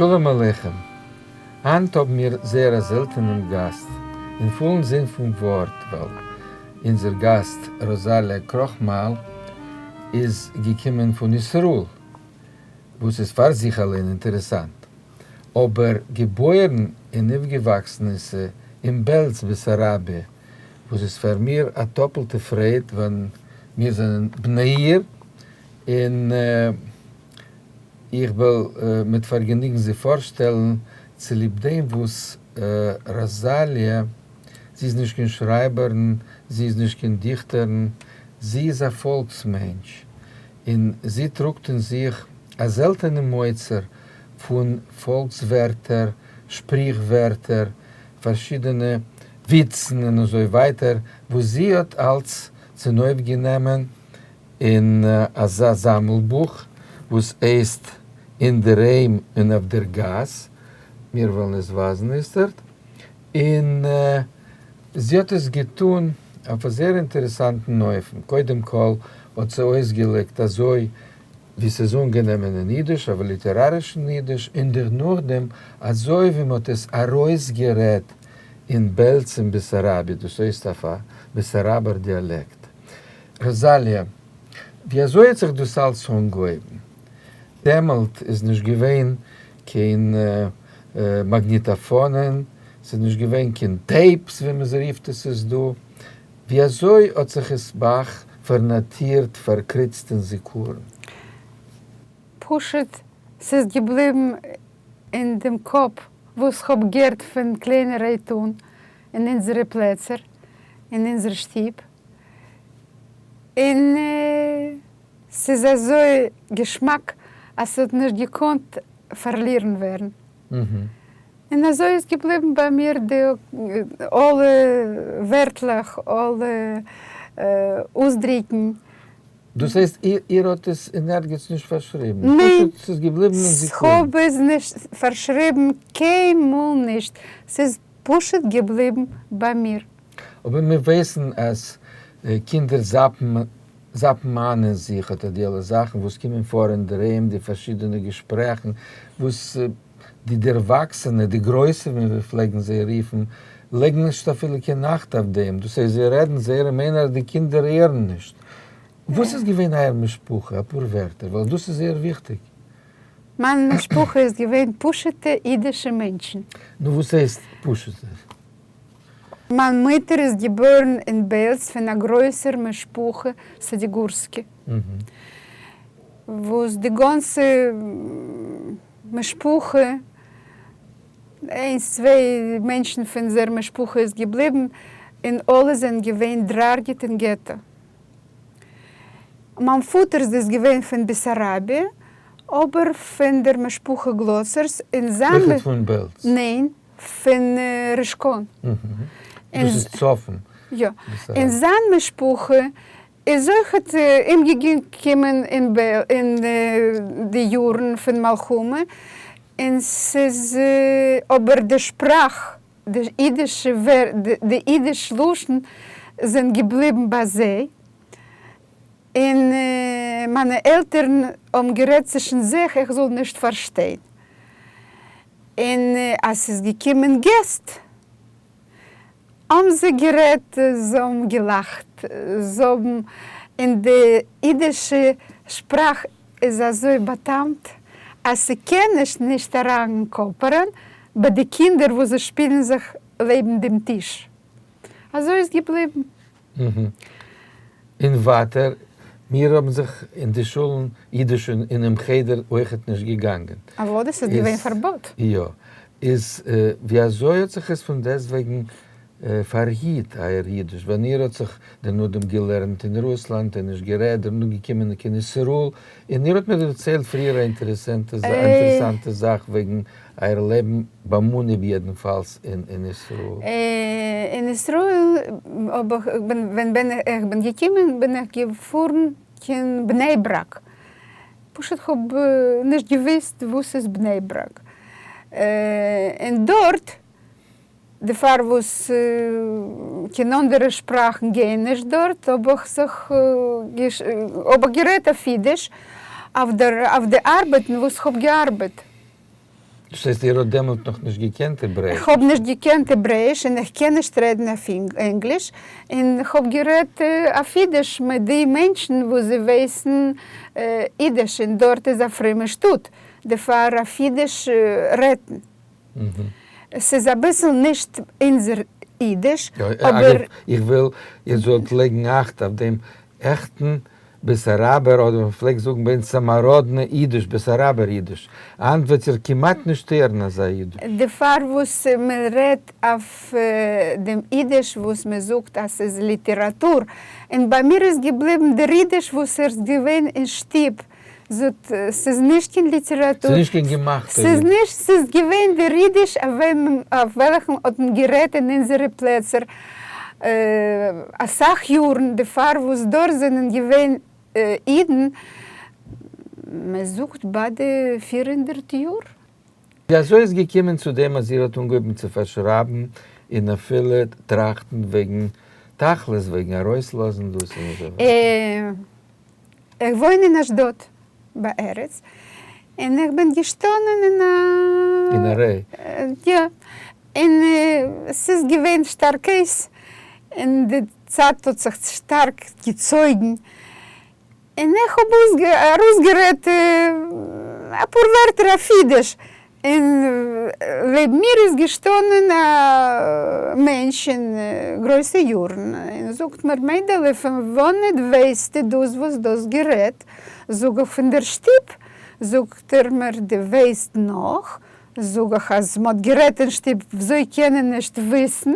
שלום עליכם! היינט האבן מיר זייער א זעלטענעם גאסט, אין פולן זין פון ווארט, ווייל אונזער גאסט ראזאליע קראכמאל איז געקומען פון ישראל, וואס איז פאר זיך אליין אינטערעסאנט, אבער געבוירן און אויפגעוואקסן איז זי אין בעלז בעסאראביע, וואס איז פאר מיר א טאפלטע פרייד ווען מיר זענען בני עיר, און איך וועל מיט פארגעניגן זי פארשטעלן, צוליב דעם וואס ראזאליע, זי איז נישט קיין שרייבערין, זי איז נישט קיין דיכטערין, זי איז א פאלקס מענטש, און זי טראגט אין זיך א זעלטענעם אוצר פון פאלקס ווערטער, שפריכווערטער, פארשידענע וויצן און אזוי ווייטער, וואס זי האט אלץ צונויפגענומען אין אזא זאמלבוך וואס הייסט אין דער היים און אויף דער גאס, מיר וועלן עס ווייזן איצטערט, און זי האט עס געטון אויף א זייער אינטערעסאנטן אופן, קודם כל האט זי אויסגעלייגט אזוי ווי ס'איז אנגענומען אין אידיש, אויף ליטערארישן אידיש, און דערנאכדעם אזוי ווי מ'האט עס ארויסגערעדט אין בעלז אין בעסאראביע, דאס הייסט אויף א בעסאראבער דיאלעקט. ראזאליע, ווי אזוי האט זיך דאס אלץ אנגעהויבן? דעמאלט איז נישט געווען קיין מאגניטאפאנען, ס'איז נישט געווען קיין tapes ווי מ'רופט עס איז דא, ווי אזוי האט זיך עס ביי אייך פארנאטירט, פארקריצט אין זיכרון? פשוט ס'איז געבליבן אין דעם קאפ וואס כ'האב געהערט פון קליינערהייט אן אין אונזערע פלעצער, אין אונזער שטוב, און ס'איז אזוי געשמאק אז ס'האט נישט געקאנט פארלירן ווערן. און אזוי איז געבליבן ביי מיר די אלע ווערטלעך, אלע אויסדריקן. דאס הייסט איר האט עס אין ערגעץ נישט פארשריבן? ניין. פשוט ס'איז געבליבן אין זיכרון? כ'האב עס נישט פארשריבן קיינמאל נישט, ס'איז פשוט געבליבן ביי מיר. אבער מיר ווייסן אז קינדער זאפן זאפן איין אין זיך אט די אלע זאכן וואס קומען פאר אינדערהיים, די פארשידענע געשפרעכן וואס די דערוואקסענע, די גרויסע ווי מיר פלעגן זיי רופן, לייגן נישט אפילו קיין אכט אויף דעם, דאס הייסט זיי רעדן זייערע מיינונג אז די קינדער הערן נישט. וואס איז געווען אייער משפחה? אפאר ווערטער, ווייל דאס איז זייער וויכטיג. מיין משפחה איז געווען פשוט'ע אידישע מענטשן. נו וואס הייסט פשוט'ע? מיין מוטער איז געבוירן אין בעלז פון א גרויסער משפחה סאדיגורסקי, וואס די גאנצע משפחה, איינס צוויי מענטשן פון זייער משפחה איז געבליבן, און אלע זענען געווען דערהרגעט אין געטא. מיין פאטער איז געווען פון בעסאראביע, אבער פון דער משפחה גלאצערס, און זיין. אויכעט פון בעלז? ניין, פון רישקאן. דאס איז צפון. יא. און זיין משפחה איז אויכעט אומגעקומען אין די יארן פון מלחמה, און ס'איז אבער די שפראך, די אידישע די אידיש לשון זענען געבליבן ביי זיי, און מיינע עלטערן האבן גערעדט צווישן זיך איך זאל נישט פארשטיין, און אז ס'איז געקומען געסט האבן זיי גערעדט, זיי האבן געלאכט, זיי האבן, און די אידישע שפראך איז אזוי בא'טעמ'ט אז ס'קען נישט נישט אריינקאפערען ביי די קינדער וואס זיי שפילן זיך לעבן דעם טיש. אזוי איז געבליבן. און ווייטער, מיר האבן זיך אין די שולן אידיש אינעם חדר אויכעט נישט געגאנגען. אוודאי, ס'איז געווען פארבאט. יא. איז ווי אזוי האט זיך עס פון דעסטוועגן פארהיט אייער אידיש, ווען איר האט זיך דערנאכדעם געלערנט אין רוסלאנד און נישט גערעדט, דערנאך געקומען קיין ישראל, און איר האט מיר דערציילט פריער א אינטערעסאנטע זאך וועגן אייער לעבן ביים אנהייב יעדנפאלס אין ישראל. אין ישראל האב איך, ווען איך בין געקומען בין איך געפארן קיין בני ברק, פשוט כ'האב נישט געוויסט וואס איז בני ברק, און דארט דערפאר וואס קיין אנדערע שפראכן גייען נישט דארט, האב איך זיך האב איך גערעדט אויף אידיש אויף די ארבעטן וואס כ'האב געארבעט. דאס הייסט איר האט דעמאלט נאך נישט געקענט העברעיש? איך האב נישט געקענט העברעיש און איך קען נישט רעדן אויף ענגליש, און איך האב גערעדט אויף אידיש מיט די מענטשן וואס זיי ווייסן אידיש, און דארט איז א פרומע שטאט, דערפאר אויף אידיש רעדט ס'איז אביסל נישט אונזער אידיש, אבער. אגב, איך וויל איר זאלט לייגן אכט אויף דעם עכטן בעסאראבער אדער מען פלעגט זאגן ביי אונז סאמאראדנע אידיש, בעסאראבער אידיש. היינט וועט איר כמעט נישט הערן אזא אידיש. דערפאר וואס מען רעדט אויף דעם אידיש וואס מען זאגט אז ס'איז ליטעראטור, און ביי מיר איז געבליבן דער אידיש וואס ער איז געווען אין שטוב, זאגט, ס'איז נישט קיין ליטעראטור. ס'איז נישט קיין געמאכטע ס'איז נישט, ס'איז געווען דער אידיש אויף וועלכן האט מען גערעדט אין אונזערע פלעצער אסאך יארן, דערפאר וואס דארט זענען געווען אידן, מען זאגט ביי די 400 יאר. ווי אזוי איז געקומען צו דעם אז איר האט אנגעהויבן צו פארשרייבן און אפילו טראכטן וועגן תכלית, וועגן ארויסלאזן דאס און אזוי ווייטער? איך וואוין אין אשדוד בארץ, און איך בין געשטאנען אין א. אין א ריי. יא, און ס'איז געווען שטארק הייס, און די צייט האט זיך שטארק געצויגן, און איך האב ארויסגערעדט אפאר ווערטער אויף אידיש, און לעבן מיר איז געשטאנען א מענטש אין גרויסע יארן און זאגט מיר, מיידעלע, פון וואנעט ווייסטו דאס וואס דו האסט גערעדט? זאג איך, פון דער שטוב. זאגט ער מיר, דו ווייסט נאך? זאג איך, אז מ'האט גערעדט אין שטוב, וויאזוי קען ער נישט וויסן?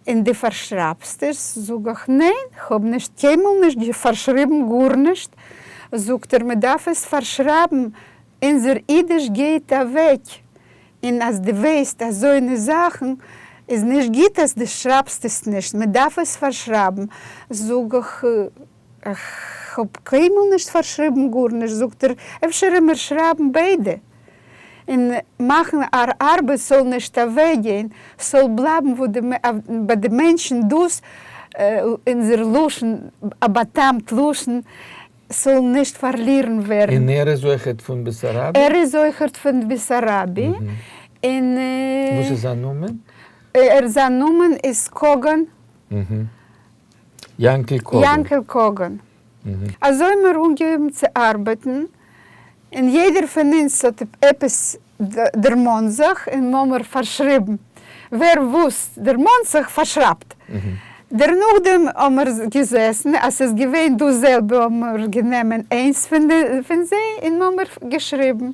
און דו פארשרייבסט עס? זאג איך, ניין, כ'האב נישט קיינמאל נישט פארשריבן גארנישט. זאגט ער, מ'דארף עס פארשרייבן, אונזער אידיש גייט אוועק, און אז דו ווייסט אזוינע זאכן איז נישט גוט אז דו שרייבסט עס נישט, מ'דארף עס פארשרייבן. זאג איך, כ'האב קיינמאל נישט פארשריבן גארנישט. זאגט ער, אפשר עמער שרייבן ביידע, און מאכן אר ארבעט זאל נישט אוועקגיין, ס'זאל בלייבן ביי די מענטשן דאס אונזער לשון, א בא'טעמ'ט לשון, ס'זאל נישט פארלירן ווערן. און ער איז אויכעט פון בעסאראבי? ער איז אויכעט פון בעסאראבי, און. וואס איז זיין נאמען? ער זיין נאמען איז קאגאן. יענקל קאגאן. יענקל קאגאן. אזוי האבן מיר אנגעהויבן צו ארבעטן, און יעדער פון אונז האט עפעס דערמאנט זיך און מ'האמיר פארשריבן, ווער וואס דערמאנט זיך פארשרייבט. דערנאכדעם האמיר געזעסן אז ס'איז געווען דאס זעלבע האמיר גענומען איינס פון זיי און מ'האמיר געשריבן.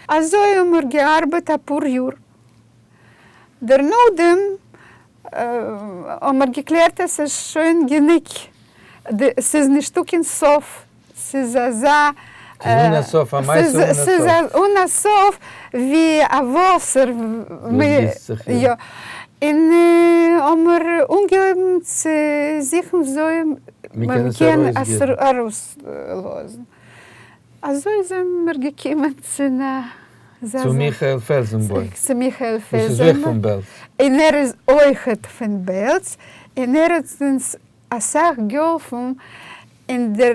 אזוי האמיר געארבעט אפאר יאר. דערנאכדעם האמיר געקלערט אז ס'איז שוין גענוג, ס'איז נישטא קיין סוף, ס'איז אזא. ס'איז אן א סוף, א מעשה אן א סוף. ס'איז אן א סוף ווי א וואסער. וואס גיסט זיך יא. און האמיר אנגעהויבן צו זוכן וויאזוי מען קען עס ארויסלאזן. אזוי זענען מיר געקומען צו אזא זאך. צו מיכאל פעלזענבוים. צו מיכאל פעלזענבוים. וואס איז אויך פון בעלז. און ער איז אויכעט פון בעלז, און ער האט אונז אסאך געהאלפן אין דער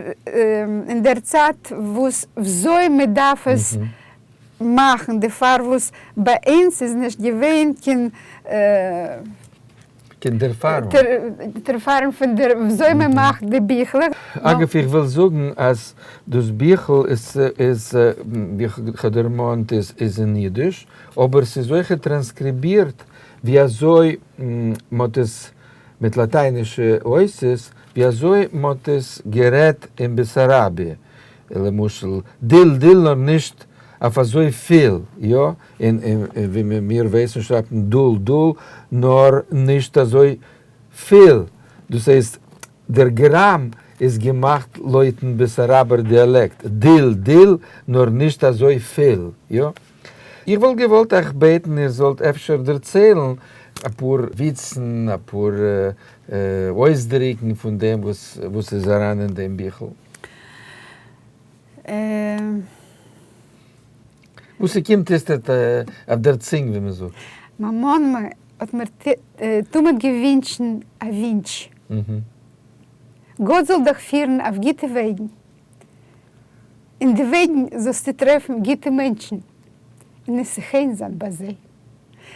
אין דער צייט וואס וויאזוי מען דארף עס מאכן, דערפאר וואס ביי אונז איז נישט געווען קיין. קיין דערפארונג. דערפארונג פון דער וויאזוי מען מאכט די ביכלעך. אגב איך וויל זאגן אז דאס ביכל איז איז ווי איך האב דערמאנט איז איז אין אידיש, אבער ס'איז אויכעט טראנסקריבירט ווי אזוי מ'האט עס מיט לאטיינישע אותיות ווי אזוי מ'האט עס גערעדט אין בעסאראביע, למשל דיל דיל נאר נישט אויף אזוי פיל, יא, און ווי מיר ווייסן שרייבט מען דול דול נאר נישט אזוי פיל, דאס הייסט דער גראם איז געמאכט לויטן בעסאראבער דיאלעקט, דיל דיל נאר נישט אזוי פיל, יא. איך וואלט געוואלט אייך בעטן איר זאלט אפשר דערציילן אפאר וויצן, אפאר אויסדריקן פון דעם וואס איז אריין אין דעם ביכל. וואס ס'קומט איצטערט אויף דער צונג ווי מ'זאגט. מיין מאמע האט מיר תמיד געווינטשן א ווינטש. גאט זאל דיך פירן אויף גוטע וועגן. אין די וועגן זאלסטו טרעפן גוטע מענטשן. נושא חן זיין ביי זיי.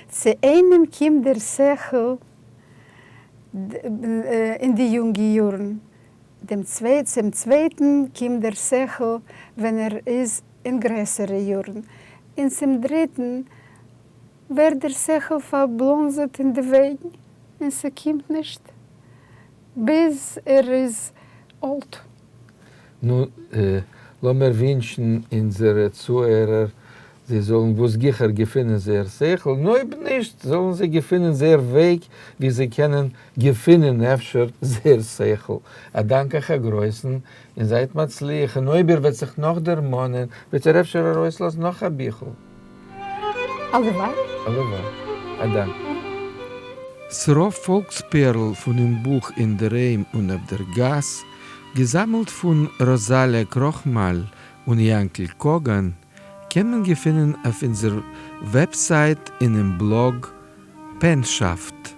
צו איינעם קומט דער שכל אין די יונגע יארן, דעם צום צווייטן קומט דער שכל ווען ער איז אין גרעסערע יארן, און צום דריטן ווערט דער שכל פארבלאנזעט אין די וועגן און ס'קומט נישט ביז ער איז אלט. נו, לאמיר ווינטשן אונזערע צוהערער זיי זאלן וואס גיכער געפינען זייער שכל, און אויב נישט זאלן זיי געפינען זייער וועג ווי זיי קענען געפינען אפשר זייער שכל. א דאנק אייך א גרויסן, און זייט מצליח, און אויב איר וועט זיך נאך דערמאנען וועט איר אפשר ארויסלאזן נאך א ביכל. הלוואי. הלוואי. א דאנק. ס'רוב פאלקס-פערל פונעם בוך אין דער היים און אויף דער גאס, געזאמלט פון ראזאליא קראכמאל און יאנקל קאגאן, קען מען געפינען אויף אונזער וועבסייט אינעם בלאג פענשאפט.